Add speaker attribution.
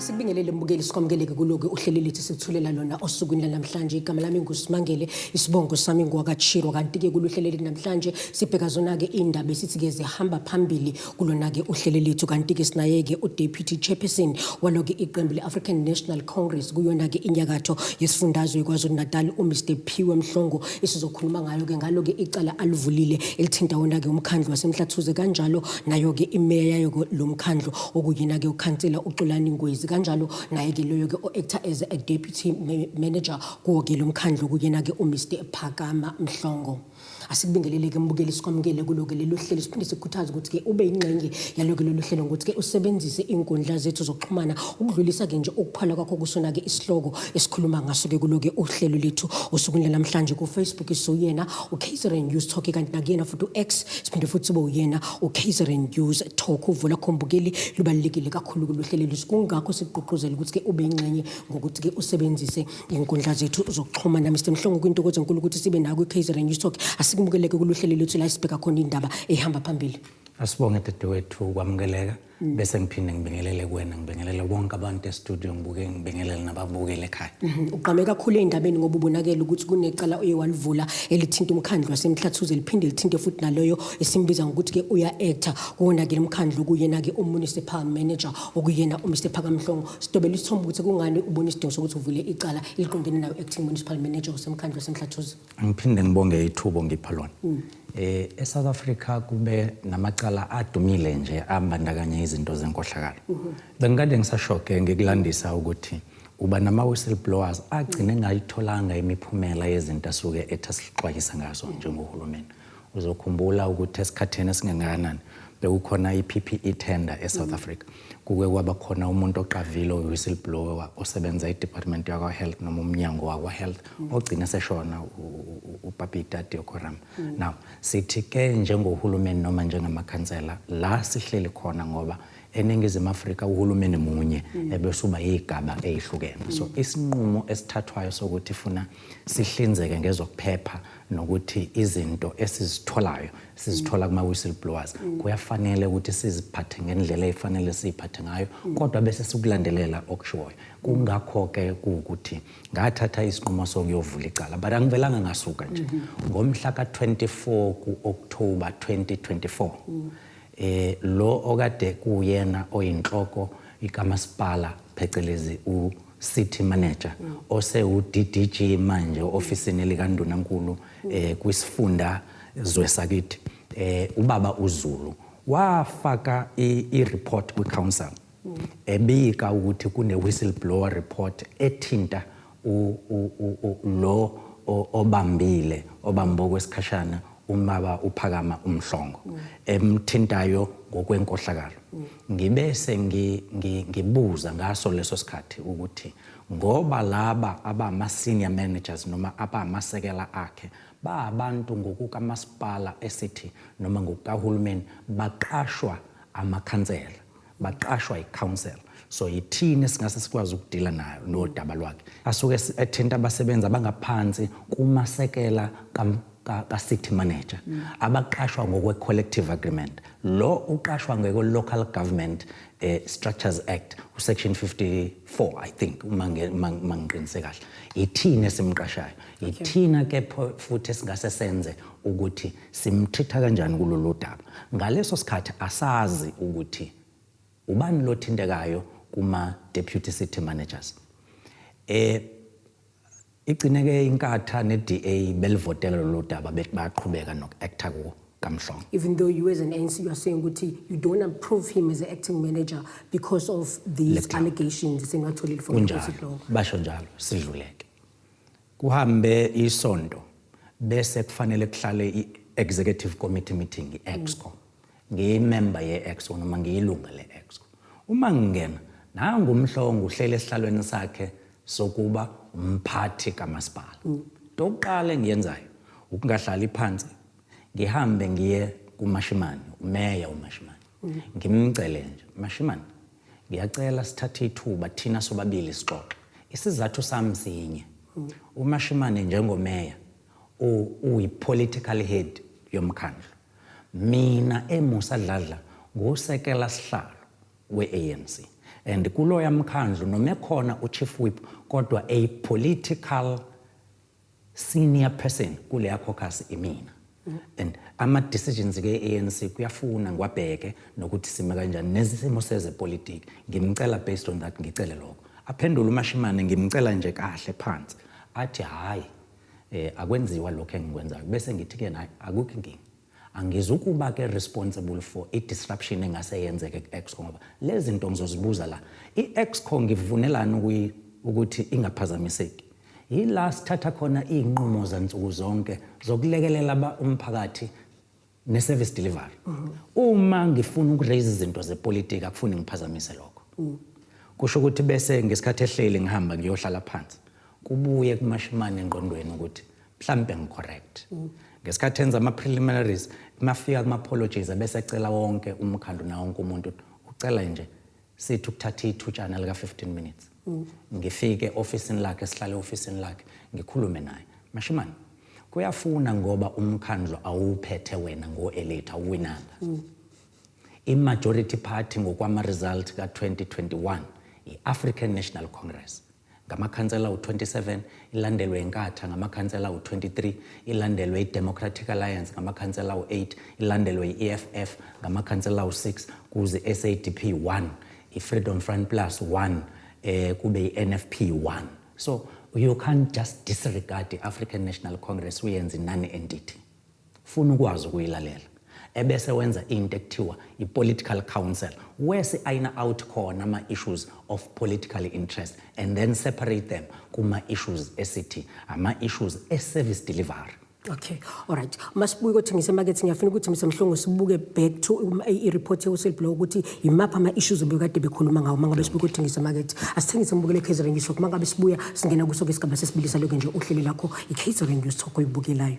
Speaker 1: Asikubingelele mbukeli, sikwamukeleke kuloku uhlelo lethu sikuthulela lona osukwini lanamhlanje. Igama lami nguSimangele, isibongo sami ngowakaChiro. Kanti-ke kuluhlelo lethu namhlanje sibheka zona-ke iy'ndaba esithi-ke zihamba phambili kulona-ke uhlelo lethu. Kanti-ke sinaye-ke uDeputy Chairperson waloke iqembu le-African National Congress kuyona-ke inyakatho yesifundazwe KwaZulu-Natal, uMr Phiwe Mhlongo, esizokhuluma ngayo-ke ngalo-ke icala alivulile elithinta wona-ke umkhandlu waseMhlathuze, kanjalo nayo-ke imeya yayo-ke lo mkhandlu okuyena-ke ukhansela uXolani Ngwezi, kanjalo naye-ke loyo-ke o-actor as a deputy manager kuwo-ke lo mkhandlu okuyena-ke uMr Phakama Mhlongo. Asikubingelele-ke mbukeli, sikwamukele kulo-ke lolu hlelo, siphinde sikukhuthaze ukuthi-ke ube yingxenye yalo-ke lolu hlelo ngokuthi-ke usebenzise iy'nkundla zethu zokuxhumana ukudlulisa-ke nje ukuphala kwakho kusona-ke isihloko esikhuluma ngaso-ke kulo-ke uhlelo lethu osukwini lanamhlanje. Ku-Facebook isuyena u-KZN News Talk, kanti nakuyena futhi u-X siphinde futhi sibe uyena u-KZN News Talk. Uvo lakho mbukeli lubalulekile kakhulu kulo hlelo lethu, kungakho sikugqugquzela ukuthi-ke ube yingxenye ngokuthi-ke usebenzise iy'nkundla zethu zokuxhumana. Mr Mhlongo, kwintokozo enkulu ukuthi sibe nawe kwi-KZN News Talk. Asikumukeleke kuluhlelo lethu la esibheka khona iy'ndaba ey'hamba phambili.
Speaker 2: Asibonge dadewethu ukwamukeleka, bese ngiphinde ngibingelele kuwena, ngibingelele bonke abantu e-studio, ngibuke ngibingelele nababukele ekhaya.
Speaker 1: Ugqame kakhulu ey'ndabeni ngoba ubonakele ukuthi kunecala oye walivula elithinta umkhandlu waseMhlathuze, liphinde lithinte futhi naloyo esimbiza ngokuthi-ke uya-actor kuwona-ke lo mkhandlu, okuyena-ke umunicipal manager, okuyena uMr Phakama Mhlongo. Sidobela isithombe ukuthi kungani ubona isidingo sokuthi uvule icala eliqondene nayo acting municipal manager wasemkhandlu waseMhlathuze.
Speaker 2: Ngiphinde ngibonge ithuba ngipha lona. ESouth Africa kube namacala adumile nje ambandakanya izinto zenkohlakalo. Bengikade ngisashoke ngikulandisa ukuthi uba nama whistleblowers agcine engayitholanga imiphumela yezinto asuke ethi asixwayisa ngazo njengohulumeni. Uzokhumbula ukuthi esikhathini esingengakanani bekukhona i-PPE tender eSouth Africa. Kuke kwaba khona umuntu oqavile oyi-whistleblower osebenza e-department yakwa-health noma umnyango wakwa-health ogcine seshona, uPapita Deokaram. Now sithi ke njengohulumeni noma njengamakhansela la sihleli khona, ngoba eNingizimu Afrika uhulumeni munye ebese uba yigaba ezihlukene, so isinqumo esithathwayo sokuthi funa sihlinzeke ngezokuphepha nokuthi izinto esizitholayo sizithola kuma whistleblowers, kuyafanele ukuthi siziphathe ngendlela efanele siyiphathe ngayo, kodwa bese sikulandelela okushiwoyo. Kungakho ke kuwukuthi ngathatha isinqumo sokuyovula icala, but angivelanga ngasuka nje. Ngomhla ka-24 ku-October 2024, lo okade kuyena oyinhloko ikamasipala, phecelezi u city manager ose u-DDG manje ofisini likaNdunankulu kwisifunda zwe sakithi, ubaba uZulu, wafaka i-report kwi-council ebika ukuthi kune whistleblower report ethinta lo obambile, obambe okwesikhashana, umaba uPhakama uMhlongo, emthintayo ngokwenkohlakalo. Ngibese ngibuza ngaso leso sikhathi ukuthi ngoba laba abama senior managers noma abamasekela akhe ba abantu ngokukamasipala esithi noma ngokukahulumeni baqashwa amakhansela, baqashwa i-council, so yithini esingase sikwazi ukudila nayo nodaba lwakhe asuke ethinta abasebenzi abangaphansi kumasekela ka-city manager abaqashwa ngokwe-collective agreement. Lo uqashwa ngekwe-Local Government Structures Act, usection 54 I think, uma ngiqinise kahle. Ithini esimqashayo, ithina ke futhi esingase senze ukuthi simthitha kanjani kulolu daba. Ngaleso sikhathi asazi ukuthi ubani lo thintekayo kuma deputy city managers. Igcine-ke inkatha ne-DA belivotela lolu daba, bethi bayaqhubeka noku-acta kuwo kaMhlongo.
Speaker 1: Even though you as an ANC, you are saying ukuthi you don't approve him as an acting manager because of these
Speaker 2: Let
Speaker 1: allegations esengiwatholile from the
Speaker 2: Kunjalo.
Speaker 1: whistleblower.
Speaker 2: Basho njalo, sidluleke. Kuhambe isonto, bese kufanele kuhlale i-executive committee meeting, i-exco. Ngiyimember ye-exco noma ngiyilunga le-exco. Uma ngingena, nangu uMhlongo uhleli esihlalweni sakhe sokuba umphathi kamasipala. Into yokuqala engiyenzayo ukungahlali phansi, ngihambe ngiye kuMashimane, umeya uMashimane, ngimcele nje, "Mashimane, ngiyacela sithathe ithuba thina sobabili sixoxe." Isizathu sami sinye: uMashimane njengomeya uyi-political head yomkhandlu, mina eMusa Dladla ngusekela sihlalo we-ANC. And kuloya mkhandlu noma ekhona u-chief whip, kodwa a political senior person kuleya caucus imina, and ama-decisions ke ANC kuyafuna ngiwabheke nokuthi sime kanjani nesimo sezepolitiki. Ngimcela based on that, ngicele lokho. Aphendule uMashimane, ngimcela nje kahle phansi, athi hhayi, akwenziwa lokho engikwenzayo. Bese ngithi ke naye akukho inkinga, angizukuba ke responsible for i-disruption engase yenzeke ku-exco, ngoba lezi zinto ngizozibuza la. I-exco ngivunelana ukuthi ingaphazamiseki, yila sithatha khona iy'nqumo zansuku zonke zokulekelela umphakathi ne-service delivery. Uma ngifuna uku-raise izinto zepolitiki, akufuni ngiphazamise lokho. Kusho ukuthi bese ngesikhathi ehleli ngihamba ngiyohlala phansi, kubuye kuMashimane engqondweni ukuthi mhlambe ngi-correct. Ngesikhathi enza ama-preliminaries, mafika kuma-apologies, bese ecela wonke umkhandlu na wonke umuntu, ucela nje sithi ukuthatha ithutshana lika-15 minutes, ngifike ofisini lakhe, sihlale ofisini lakhe, ngikhulume naye. Mashimane, kuyafuna ngoba umkhandlu awuphethe wena ngo-elate, awuwinanga. I-majority party ngokwama-result ka-2021 i-African National Congress ngamakhansela u-27, ilandelwe iNkatha ngamakhansela u-23, ilandelwe i-Democratic Alliance ngamakhansela u-8, ilandelwe i-EFF ngamakhansela u-6, kuze i-SADP 1, i-Freedom Front Plus 1, kube i-NFP 1. So you can't just disregard i-African National Congress, uyenze non-entity. Funa ukwazi ukuyilalela, ebese wenza into ekuthiwa i-political council, where si-ayina out khona ama-issues of political interest and then separate them kuma-issues esithi ama-issues e-service delivery.
Speaker 1: Okay, alright. Masibuye kothengisa emakethe, ngiyafuna ukuthi Mr Mhlongo sibuke back to i-report ye-whistleblower ukuthi imaphi ama-issues obekade bekhuluma ngawo. Mangabe sibuke kothengisa emakethe, asithengise, mbukele KZN News Talk. Mangabe sibuya singena kuso ke isigaba sesibili salokho nje uhlelo lakho i-KZN News Talk oyibukelayo.